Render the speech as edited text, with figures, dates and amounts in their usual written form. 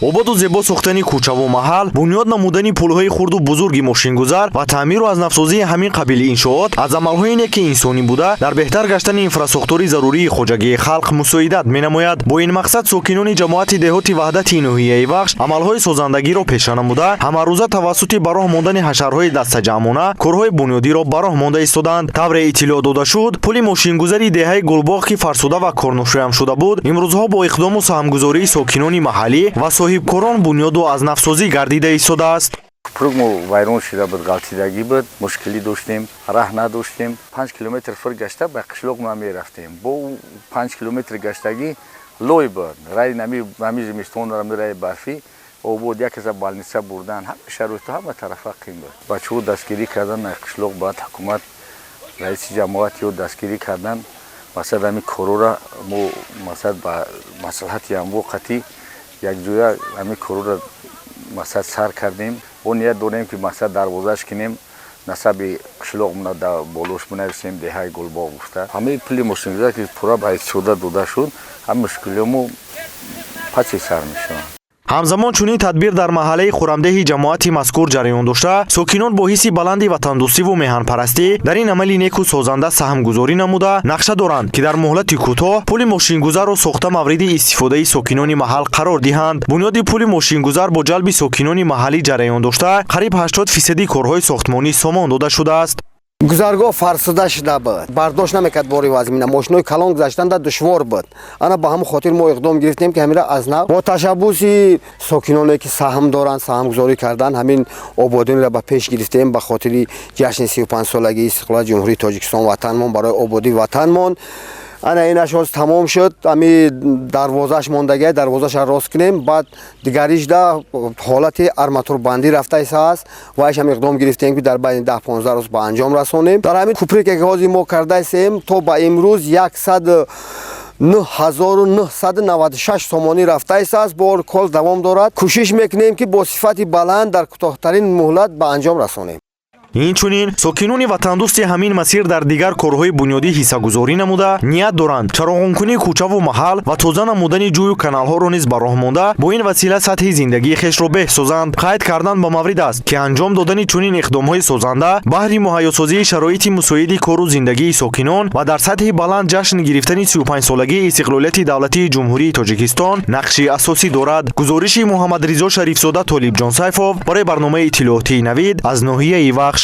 Ободу зебо сохтани кӯчаву маҳал, бунёд намудани пулҳои хурду бузурги мошингузар ва таъмиру аз навсозии ҳамин қабили иншоот аз амалҳои неки инсонӣ буда, дар беҳтар гаштани инфрасохтори зарурии хоҷагии халқ мусоидат менамояд. Бо ин мақсад сокинони ҷамоати деҳоти Ваҳдати ноҳияи Вахш амалҳои созандагиро пеша намуда, ҳамарӯза тавассути ба роҳ мондани ҳашарҳои дастаҷамъона корҳои бунёдиро ба роҳ монда истодаанд. Тавре иттилоъ дода шуд, пули мошингузари деҳаи Гулбоғ, ки фарсуда ва корношоям шуда буд, имрӯзҳо бо иқдому саҳмгузории сокинони маҳаллӣ ва соҳибкорон бунёду аз навсозӣ гардида истодааст. Пургмо вайрон шуда буд, ғалтидагӣ буд, мушкилӣ доштем, раҳ надоштем. 5 километр фир гашта ба қишлоқ ма мерафтем. Бо 5 километр гаштагӣ лой буд рай, нами зимистон, рами раи барфӣ обод, як каса больница бурдан, ҳама шароиту ҳама тарафа қин буд. Бачаҳо дастгирӣ кардан дар қишлоқ, баъд ҳукумат, раиси ҷамоат ё дастгирӣ кардан. Масалан, ҳами корора мо, масалан, ба маслиҳати ҳамвоқатӣ якҷоя ҳамин корора, масалан, сар кардем. Бо ният дорем, ки, масалан, дарвозаш кунем, насаби қишлоқмона дар болош бинависем, деҳаи Гулбоғ гуфта. Ҳамаи пули мошингузар, ки пурра ба истифода дода шуд, ҳам мушкилиҳо паси сар мешаванд. Ҳамзамон чунин тадбир дар маҳаллаи Хурамдеҳи ҷамоати мазкур ҷараён дошта, сокинон бо ҳисси баланди ватандӯстиву меҳанпарастӣ дар ин амали неку созанда саҳмгузорӣ намуда, нақша доранд, ки дар муҳлати кӯтоҳ пули мошингузарро сохта, мавриди истифодаи сокинони маҳал қарор диҳанд. Бунёди пули мошингузар бо ҷалби сокинони маҳаллӣ ҷараён дошта, қариб 80 фисади корҳои сохтмонӣ сомон дода шудааст. Гузаргоҳ фарсуда шуда буд, бардошт намекард бори вазмина, мошинои калон гузаштанда душвор буд. Ана ба ҳамон хотир мо иқдом гирифтем, ки ҳамира аз нав бо ташаббуси сокиноне, ки саҳм доранд, саҳмгузорӣ кардан, ҳамин ободониро ба пеш гирифтем ба хотири ҷашни 35-солагии истиқлолияти Ҷумҳурии Тоҷикистон, ватанмон, барои ободии ватанмон. Ана инаш ҳоз тамом шуд, ами дарвозаш мондагия, дарвозаша рост кунем. Баъд дигаришда ҳолати арматурбандӣ рафтаиса аст ва ишам иқдом гирифтем, ки дар байни 10-15 рӯз ба анҷом расонем. Дар ҳамин куприке, ки ҳозир мо кардаистем, то ба имрӯз 109 996 сомонӣ рафтаистааст. Бор кор давом дорад, кӯшиш мекунем, ки бо сифати баланд дар кӯтоҳтарин муҳлат ба анҷом расонем. Инчунин сокинони ватандӯсти ҳамин масир дар дигар корҳои бунёдӣ ҳиссагузорӣ намуда, ният доранд чароғонкунии кӯчаву маҳал ва тоза намудани ҷӯю каналҳоро низ ба роҳ монда, бо ин васила сатҳи зиндагии хешро беҳ созанд. Қайд кардан ба маврид аст, ки анҷом додани чунин иқдомҳои созанда баҳри муҳайёсозии шароити мусоиди кору зиндагии сокинон ва дар сатҳи баланд ҷашн гирифтани 35-солагии истиқлолияти давлатии Ҷумҳурии Тоҷикистон нақши асосӣ дорад. Гузориши Муҳаммадризо Шарифзода, Толибҷон Сайфов барои барномаи иттилоотии «Навид» аз ноҳияи Вахш.